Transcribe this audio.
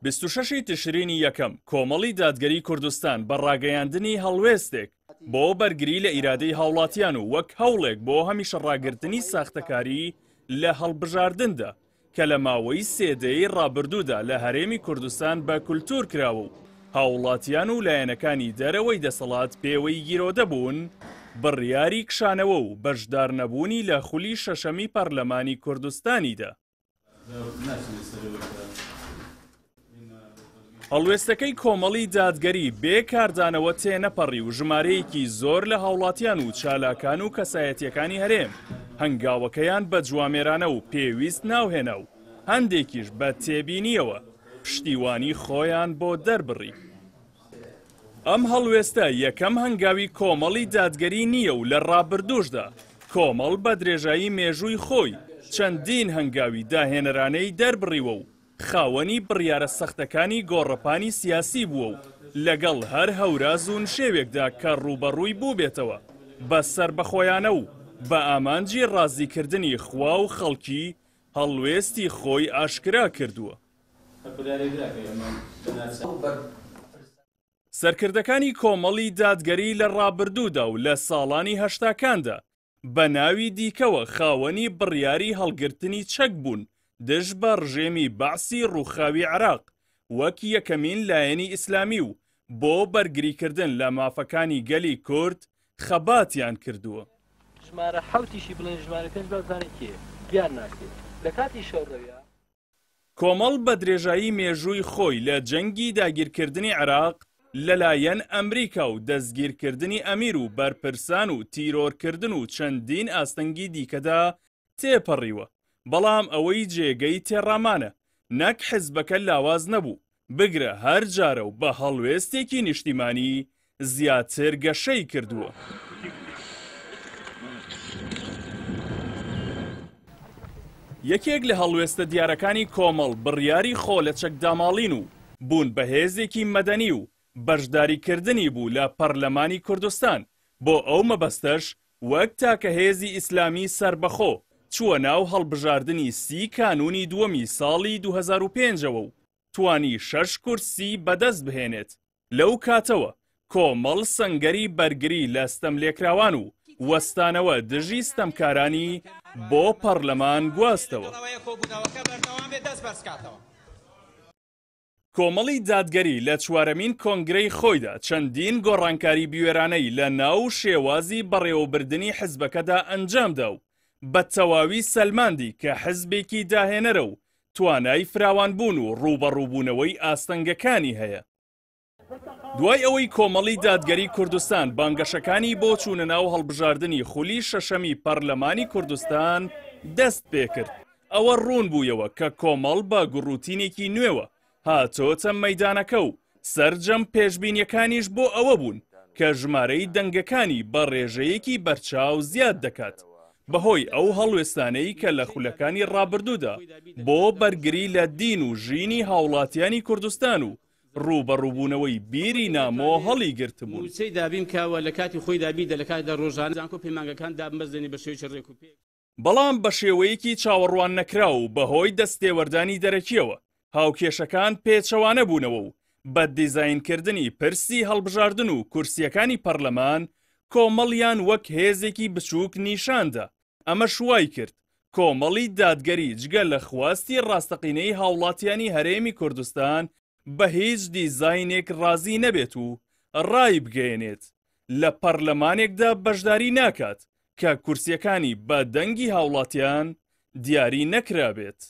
26 ی تشرینی یەکەم، کۆمەڵی دادگەری کوردستان بە ڕاگەیاندنی هەڵوێستێک بۆ بەرگری لە ئیرادەی هاوڵاتیان و وەک هەوڵێک بۆ هەمیشە ڕاگرتنی ساختەکاری لە هەڵبژاردندا کە لە ماوەی سێ دەیەی ڕابردوودا لە هەرێمی کوردستان بە کولتوور کراوە و هاوڵاتیان و لایەنەکانی دەرەوەی دەسەڵات پێوەی گیرۆدە بوون، بڕیاری کشانەوە و بەشدارنەبوونی لە خولی شەشەمی پەرلەمانی کوردستانی دا. هەڵوێستەکەی کۆمەڵی دادگەری بێ کاردانەوە تێنەپەڕی و ژمارەیەکی زۆر لە هاوڵاتیان و چالاکان و کەسایەتیەکانی هەرێم هەنگاوەکەیان بە جوامێرانە و پێویست ناوهێنا و هەندێکیش بە تێبینیەوە پشتیوانی خۆیان بۆ دەربڕی. ئەم هەڵوێستە یەکەم هەنگاوی کۆمەڵی دادگەری نییە و لە ڕابردووشدا کۆمەڵ بە درێژایی مێژووی خۆی چەندین هەنگاوی داهێنەرانەی دەربڕیوە و خاوەنی بڕیارە سەختەکانی گۆڕەپانی سیاسی بووە و لەگەڵ هەر هەوراز و نشێوێکدا کە ڕووبەڕووی بووبێتەوە بە سەربەخۆیانە و بە ئامانجی ڕازیکردنی خوا و خەڵکی هەڵوێستی خۆی ئاشکرا کردووە. سەرکردەکانی کۆمەڵی دادگەری لە ڕابردوودا و لە ساڵانی هەشتاکاندا بە ناوی دیکەوە خاوەنی بڕیاری هەڵگرتنی چەک بوون دژ بە ڕژێمی بەعسی ڕووخاوی عێراق وەک یەکەمین لایەنی ئیسلامی و بۆ بەرگریکردن لە مافەکانی گەلی کورد خەباتیان کردووە. ژمارە حەوتیشی بڵێن ژمارە پێنج با بزانێ کێیە بیانناسێ لە کاتی شەوڕەویا. کۆمەڵ بە درێژایی مێژووی خۆی لە جەنگی داگیرکردنی عێراق لەلایەن ئەمریکا و دەستگیرکردنی ئەمیر و بەرپرسان و تیرۆرکردن و چەندین ئاستەنگی دیکەدا تێپەڕیوە، بەڵام ئەوەی جێگەی تێڕامانە نەک حزبەکە لاواز نەبوو، بگرە هەر جارە و بە هەڵوێستێکی نیشتیمانی زیاتر گەشەی کردووە. یەکێک لە هەڵوێستە دیارەکانی کۆمەڵ بڕیاری خۆ لە چەکداماڵین و بوون بە هێزێکی مەدەنی و بەشداریکردنی بوو لە پەرلەمانی کوردستان، بۆ ئەو مەبەستەش وەک تاکە هێزی ئیسلامی سەربەخۆ چووە ناو هەڵبژاردنی سی کانوونی دووەمی ساڵی 2005 ەوە و توانی شەش کورسی بەدەست بهێنێت. لەو کاتەوە کۆمەڵ سەنگەری بەرگری لە ستەملێکراوان و وەستانەوە دژی ستەمکارانی بۆ پەڕلەمان گواستەوە. کۆمەڵی دادگەری لە چوارەمین کۆنگرەی خۆیدا چەندین گۆڕانکاری بوێرانەی لە ناو شێوازی بەڕێوەبردنی حزبەکەدا ئەنجامدا و بە تەواوی سەلماندی کە حزبێکی داهێنەرە و توانای فراوانبوون و ڕووبەڕووبوونەوەی ئاستەنگەکانی هەیە. دوای ئەوەی کۆمەڵی دادگەری کوردستان بانگەشەکانی بۆ چوونە ناو هەڵبژاردنی خولی شەشەمی پەرلەمانی کوردستان دەست پێکرد، ئەوە ڕوون بوویەوە کە کۆمەڵ بە گوڕوتینێکی نوێوە هاتۆتە مەیدانەکە و سەرجەم پێشبینیەکانیش بۆ ئەوە بوون کە ژمارەی دەنگەکانی بە ڕێژەیەکی بەرچاو زیاد دەکات بەهۆی ئەو هەڵوێستانەی کە لە خولەکانی ڕابردوودا بۆ بەرگری لە دین و ژینی هاوڵاتیانی کوردستان و ڕووبەڕووبوونەوەی بیری نامۆ هەڵیگرتبوون. مووچەی دابین کا و لە کاتی خۆیدا بیدە لە کاتێکدا ڕۆژانە زانکۆ پەیمانگەکان دابمەزرێنی بە شێوەیەکی ڕێک و پێک. بەڵام بە شێوەیەکی چاوەڕواننەکراو و بەهۆی دەستتێوەردانی دەرەکییەوە هاوکێشەکان پێچەوانە بوونەوە و بە دیزاینکردنی پرسی هەڵبژاردن و کورسییەکانی پەرلەمان کۆمەڵیان وەک هێزێکی بچووک نیشاندا، ئەمەش وایکرد کۆمەڵی دادگەری جگە لە خواستی ڕاستەقینەی هاوڵاتیانی هەرێمی کوردستان بە هیچ دیزاینێک ڕازی نەبێت و ڕایبگەیەنێت لە پەرلەمانێکدا بەشداری ناکات کە کورسیەکانی بە دەنگی هاوڵاتیان دیاری نەکرابێت.